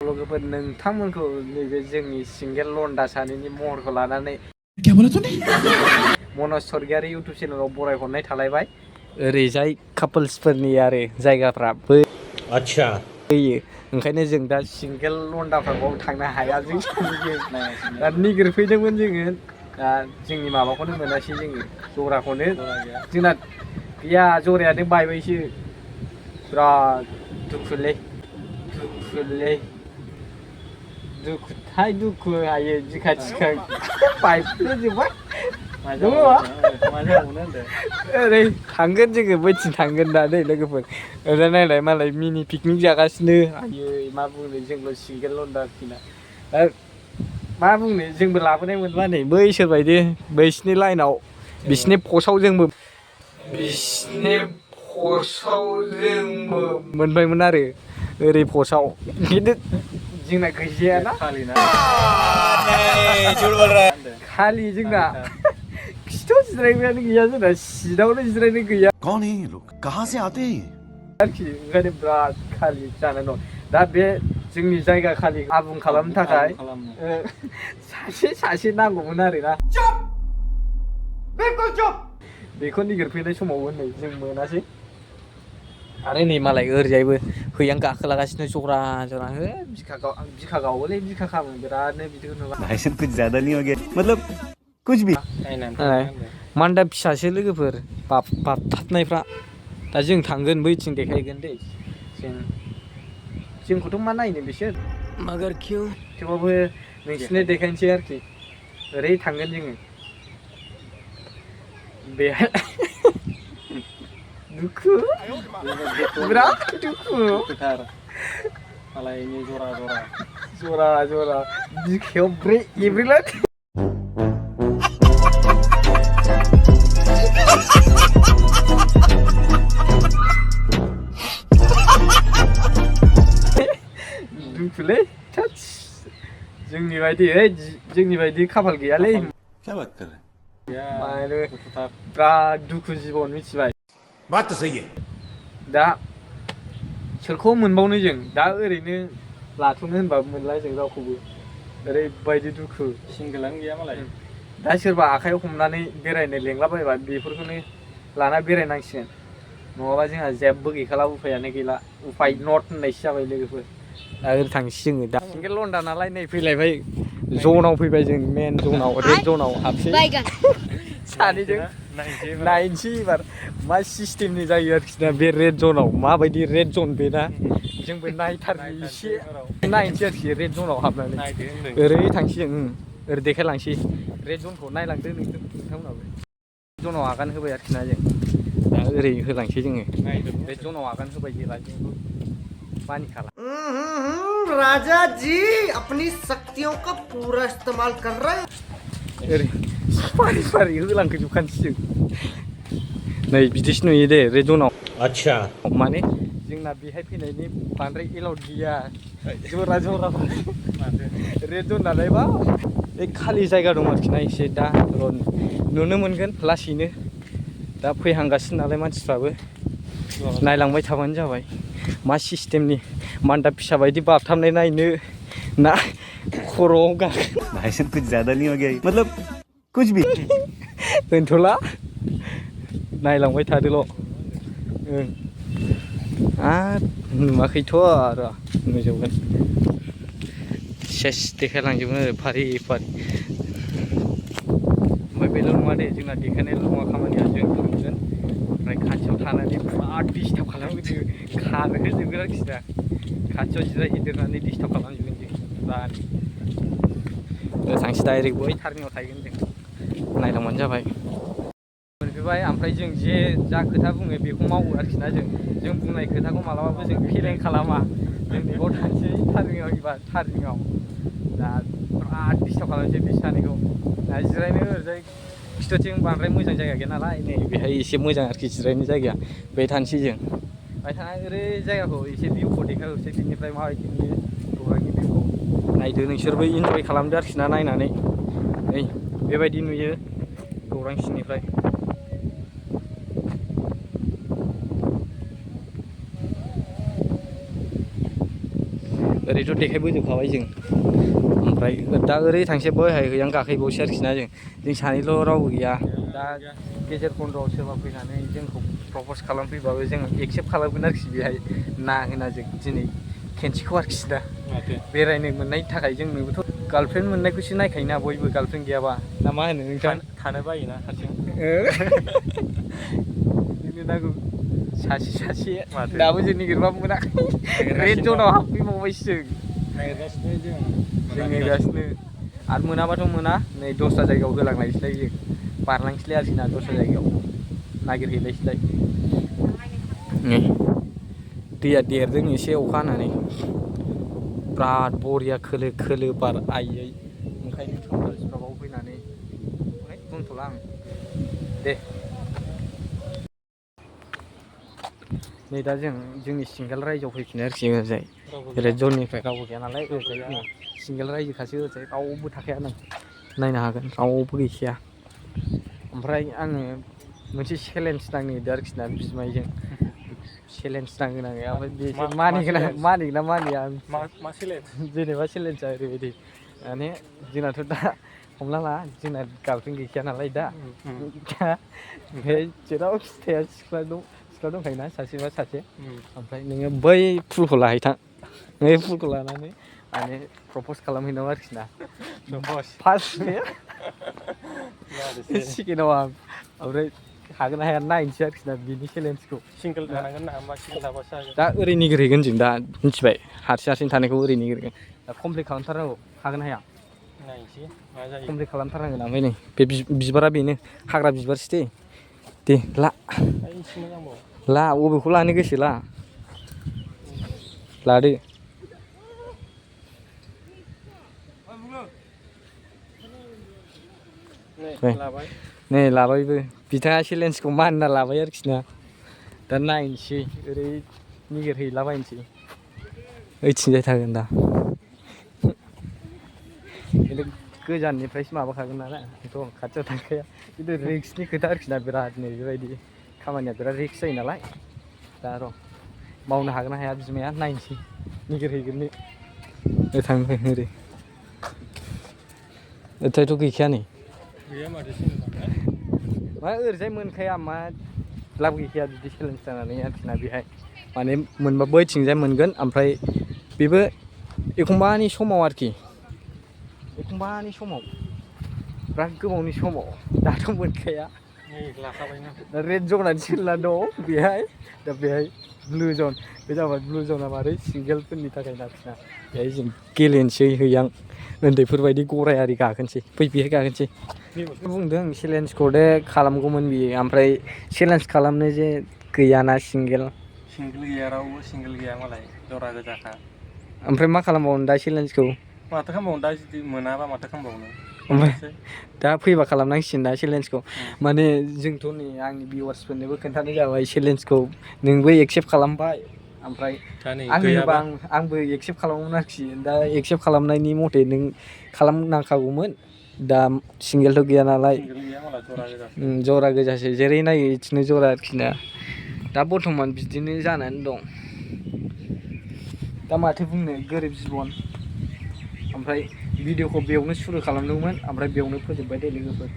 लोगोफोर नोंथांमोनखौ नैबे जोंनि सिंगेल लन्डा सानैनि महरखौ लानानै मनज स्वर्गियारी इउटुब चेनेलाव बरायहरनाय थालायबाय। ओरैजाय कापोल्सफोरनि आरो जायगाफ्रा आच्छा होयो, ओंखायनो जों दा सिंगेल लन्डाफ्राव थांनो हाया। जों दा निगिरफैदोंमोन जोङो, दा जोंनि माबाखौनो मोनासै जोङो, जराखौनो जोंना गैया, जरायानो बायबायसो। बिराद दुखुलै दुखुथाय दुखु हायो दिखा थिखा बायफ्लेजोब्बाय। ओरै थांगोन जोङो, बैथिं थांगोन दा नै लोगोफोर। ओरै नायलाय मालाय मिनि पिकनिक जागासिनो। आयै मा बुंनो, जोंल' सिंगेल लन्डा आरोखिना। मा बुंनो, जोंबो लाबोनाय मोनबा नै बैसोर बायदि बैसिनि लाइनाव बिसिनि पस्टआव जोंबो मोनबायमोन आरो ओरै पस्टआव। खिन्थु जोंना गैजायाना खालि जोंना खिथु जिरायग्रायानो गैया, जोंना सिटावनो जिरायनो गैया आरोखि। ओंखायनो बिराद खालि जानानै दं दा। बे जोंनि जायगा खालि आबुं खालामनो थाखाय सासे नांगौमोन आरोना। बेखौ निगिरफैनाय समावबो नै जों मोनासै। आरो नै मालाय ओरैजायबो हैयां गाखोलागासिनो जरा जरा। हो बिखा गावोलै, बिखा खामो बिरादनो बिदिखौ नुबा। मान्दाब फिसासो लोगोफोर बाबथाबनायफ्रा। दा जों थांगोन बैथिं देखायगोन दै। जोंखौथ' मा नायनो बिसोर, मागार किउ। थेवबाबो नोंसिनो देखायनोसै आरोखि। ओरै थांगोन जोङो बेहाय। दुखु बिराद दुखु। मालायनि जरा बिखायाव ब्रे एब्रेलाय। दुखुलै जोंनि बायदि खाफाल गैयालै। बिराद दुखु जिबन मिथिबाय। दा सोरखौ मोनबावनो जों, दा ओरैनो लाथ'नो होनबाबो मोनला जों रावखौबो। ओरैबायदि दुखु, सिंगेलानो गैया मालाय। दा सोरबा आखाइयाव हमनानै बेरायनो लेंलाबायबा बेफोरखौनो लाना बेरायनांसिगोन, नङाबा जोंहा जेबो गैखाला, उफायानो गैला। उफाय नट होननायसो जाबाय लोगोफोर। दा ओरै थांसै जोङो दा। सिंगेल लन्डा नालाय नै फैलायबाय, जनाव फैबाय जों, मेन जनाव, रेड जनाव हाबसै सानैजों। नायनोसै एबार मा सिस्टेमनि जायो आरोखि ना बे रेड जनाव। माबायदि रेड जन बेना, जोंबो नायथारनो एसे नायनोसै आरोखि रेड जनाव हाबनानै। ओरै थांसै जों, ओरै देखायलांसै रेड जनखौ। नायलांदो नोंथांमोनाबो। जनाव आगान होबाय आरोखि ना जों, दा ओरै होलांसै जोङो। रेड जनाव आगान होबाय जेला जोंबो मानिखाला। राजा जी अपनी शक्तियों का पूरा इस्तेमाल कर रहे हैं। ओरै फारि होलांजोबखानोसै जों। नै बिदिसो नुयो दे रेड जनाव। आच्छा, माने जोंना बेहाय फैनायनि बांद्राय एलाउड गैया। जरा रेड जन नालायबा बे खालि जायगा दं आरोखि ना एसे। दा नुनो मोनगोन लासैनो, दा फैहांगासिनो नालाय मानसिफ्राबो। नायलांबाय थाबानो जाबाय मा सिस्टेमनि मान्दाब फिसा बायदि बाबथाबनाय नायनो ना खर'आव दोनथ'ला, नायलांबाय थादोल'। नुवाखैथ' र' नुजोबगोन, सेस देखायलांजोबगोन आरो फारि फारि। ओमफ्राय बेल' नङा दे, जोंना देखायनायल' नङा खामानिया। जों थांगोन ओमफ्राय खाथियाव थानानै बिराद डिस्टार्ब खालामगोन, खारहोजोबगोन आरोखि ना। खाथियाव जिरायहैदेरनानै डिस्टार्ब खालामजोबगोन जों बिराद। थांसै डाइरेक्ट बै टार्निंआव थाहैगोन जों, नायलांबानो जाबाय। मोनफैबाय, ओमफ्राय जों जा खोथा बुङो बेखौ मावो आरोखि ना। जों बुंनाय खोथाखौ मालाबाबो जों फेलें खालामा। जों बेयाव थांसै टार्निंआव, एबा टार्निंआव दा बिराद डिस्टार्ब खालामसै बिसोर सानैखौ। दा जिरायनो ओरैजाय खिथुथिं बांद्राय मोजां जायगा गैया नालाय, नै बेहाय एसे मोजां आरोखि जिरायनो जायगाया। बेहाय थानोसै जों। ओमफ्राय थांनानै ओरै जायगाखौ एसे भिउखौ देखायहरसै, बिनिफ्राय माबायदि नुयो गौरांनि भिउखौ। नायदो नोंसोरबो इन्जय खालामदो आरोखि ना नायनानै। नै बेबायदि नुयो गौरां सिंनिफ्राय। ओरैथ' देखायबोजोबखाबाय जों ओमफ्राय दा ओरै थांसे बैहाय हैयां गाखैबावसै आरोखि ना जों सानैल' रावबो गैया दा गेजेर खन्द'आव सोरबा फैनानै जोंखौ प्रपस खालामफैबाबो जों एक्सेप्ट खालामगोन आरोखि बेहाय ना होना जों दिनै खेनसेखौ आरोखि दा बेरायनो मोननायनि थाखाय जोंनोबोथ' गार्लफ्रेन्ड मोननायखौसो नायखायोना बयबो गार्लफ्रेन्ड गैयाबा ना मा होनो नोंथां थानो बायोना हारसिं जोंनो नांगौ सासे दाबो जों नागिरबाबो मोनाखै रेड जनाव हाबफैबावबायसो जों नेगासिनो आरो मोनाबाथ' मोना नै दस्रा जायगायाव होलांलायसैलाय जों बारलांसैलाय आरोखि ना दस्रा जायगायाव नागिरहैलायसैलाय दैया देरदों एसे अखा हानानै बिराद बरिया खोलो खोलो बार आयै ओंखायनो टुरिस्टफ्राव फैनानै बुंथ'ला आं दे नै दा जोंनि सिंगेल रायजोआव फैफिनो आरोखि ओरैजाय रेड जननिफ्राय रावबो गैया नालाय ओरैजाय सिंगेल रायजोखासो ओरैजाय रावबो थाखाया नों नायनो हागोन रावबो गैखाया ओमफ्राय आङो मोनसे चेलेन्ज नांनो नागिरदों आरोखि ना बिमायजों चेलेन्ज नांगोन आङो ओमफ्राय बेसो मानिगोन ना मानिया मा चेलेन्ज जेनेबा चेलेन्जआ ओरैबायदि माने जोंनाथ' दा हमना ला जोंना गार्लफ्रेन्ड गैखाया नालाय दा ओमफ्राय जेरावखि थाया सिख्ला दंखायोना सासे बा सासे ओमफ्राय नोङो बै फुलखौ लाहैथां बै फुलखौ लानानै माने प्रपस खालामहैनांगौ आरोखि ना फार्स्ट सेकेन्डआव आं ओमफ्राय हागोन ना हाया नायनोसै आरोखि ना बिनि चेलेन्जखौ सिंगोल थानांगोन ना मा सिंगोल थाबासो हागोन दा ओरै निगिरहैगोन जों दा मिथिबाय हारसिं थानायखौ ओरै निगिरगोन दा कमप्लिट खालामथारनांगौ हागोन ना हाया नायनोसै मा जायो कमप्लिट खालामथारनांगोन ओमफ्राय नै बे बिबारा बेनो हाग्रा बिबारसो दे ला ला बबेखौ लानो गोसो लादो नै लाबायबो बिथाङा चेलेन्जखौ मानिना लाबाय आरोखि ना दा नायनोसै ओरै निगिरहैलाबायनोसै ओइथिंजाय थागोन दा गोजाननिफ्रायसो माबाखागोन नालाय आंथ' खाथियाव थांखाया खिन्थु रिक्सनि खोथा आरोखि ना बिरादनो बेबायदि खामानिया बिराद रिक्स जायो नालाय दा र' मावनो हागोन ना हाया बिमाया नायनोसै निगिरहैगोन थांनो ओरै ओरैथ' गैखाया नै गैया माथो मा ओरैजाय मोनखाया मा लाब गैखाया बिदि चेलेन्ज जानानै आरोखि ना बेहाय माने मोनबा बैथिंजाय मोनगोन ओमफ्राय बेबो एखमबानि समाव आरोखि एखमबानि समाव बिराद गोबावनि समाव दाथ' मोनखाया रेड जनानो सिनला दं बेहाय दा बेहाय ब्लु जन बे जाबाय ब्लु जना मारै सिंगेलफोरनि थाखाय आरोखि ना बेहाय जों गेलेनोसै हैयां उन्दैफोरबायदि गराय आरि गाखोनोसै फै बेहाय गाखोनोसै बुंदों चेलेन्जखौ दे खालामगौमोन बियो ओमफ्राय चेलेन्ज खालामनो जे गैयाना सिंगेल गैया रावबो सिंगेल गैया मालाय जरा गोजाखा ओमफ्राय मा खालामबावनो दा चेलेन्जखौ माथो खालामबावनो दा जुदि मोनाबा माथो खालामबावनो ओमफ्राय दा फैबा खालामनांसिगोन दा चेलेन्जखौ माने जोंथ' नै आंनि भिउवार्सफोरनोबो खोन्थानाय जाबाय चेलेन्जखौ नोंबो एक्सेप्ट खालामबाय ओमफ्राय आंनिबा आंबो एक्सेप्ट खालामोमोन आरोखि दा एक्सेप्ट खालामनायनि मथे नों खालामनांखागौमोन दा सिंगेलथ' गैया नालाय जरा गोजासो जेरै नायो बिदिनो जरा आरोखि ना दा बर्थमान बिदिनो जानानै दं दा माथो बुंनो गोरिब जिबन ओमफ्राय भिडिअखौ बेयावनो सुरु खालामदोंमोन ओमफ्राय बेयावनो फोजोबबाय दे लोगोफोर